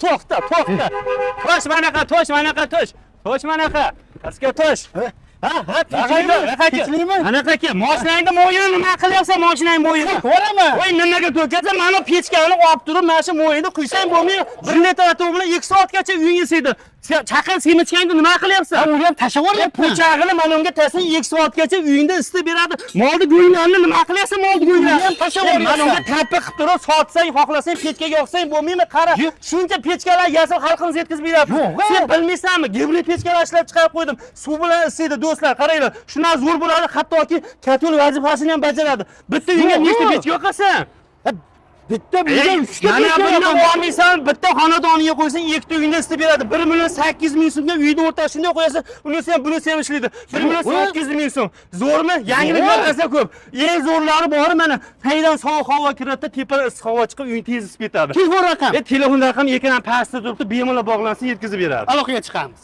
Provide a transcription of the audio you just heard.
To'xta, to'xta. Tosh manaqa, tosh manaqa, tosh. Tosh manaqa. Pastga tosh. Ha, ha, tinchlikmi? Tinchlikmi? Anaqa aka, mashinangni moyini nima qilyapsan, mashinang moyini? Ko'raman. Voy, nimaga to'kasan? Mana pechkani olib turib, mana shu moyini quysang bo'lmaydi. 1 litr atom bilan 2 soatgacha uyingga isiydi. Chaqin semichkangni nima qilyapsan? Uni ham tashlab yuboryapman. Po'chag'ini mana unga taslang, 2 soatgacha uyingda isitib beradi. Molni go'nglarini nima qilyapsan, molni go'nglarini? Uni ham tashlab Mana yuboryapsan. unga tappi qilib turib, sotsang, xohlasang pechkaga yoqsang bo'lmaymi? Qara, Yo'q. shuncha pechkalar yasab xalqimiz yetkazib beryapti. Yo'q, Sen bilmaysanmi? Gibrid pechkalar ishlab chiqarib qo'ydim. Suv bilan isiydi, do'stlar, qaranglar. Shunaqa zo'r bo'ladi, hattoki katul vazifasini ham bajaradi. Bitta uyga Yo'q, nechta yo'q. pechka yoqasan? Bitta uyga 3 ta Mana pechka bundan yoqaman. olmaysan, bitta xonadoniga qo'ysang, ikkita uyingda isitib beradi. 1 million 800 ming so'mga uyni o'rtasida shunday qo'yasan, unisi ham, bunisi ham ishlaydi. 1 million 800 ming so'm. Zo'rmi? Yangiliklar Zo'r. esa ko'p. Eng zo'rlari bori mana taydan sovuq havo kiradi, tepadan issiq havo chiqib, uying tez isib ketadi. Telefon raqam. Telefon raqami ekran pastda turibdi, bemalol bog'lansa yetkazib beradi. Aloqaga chiqamiz.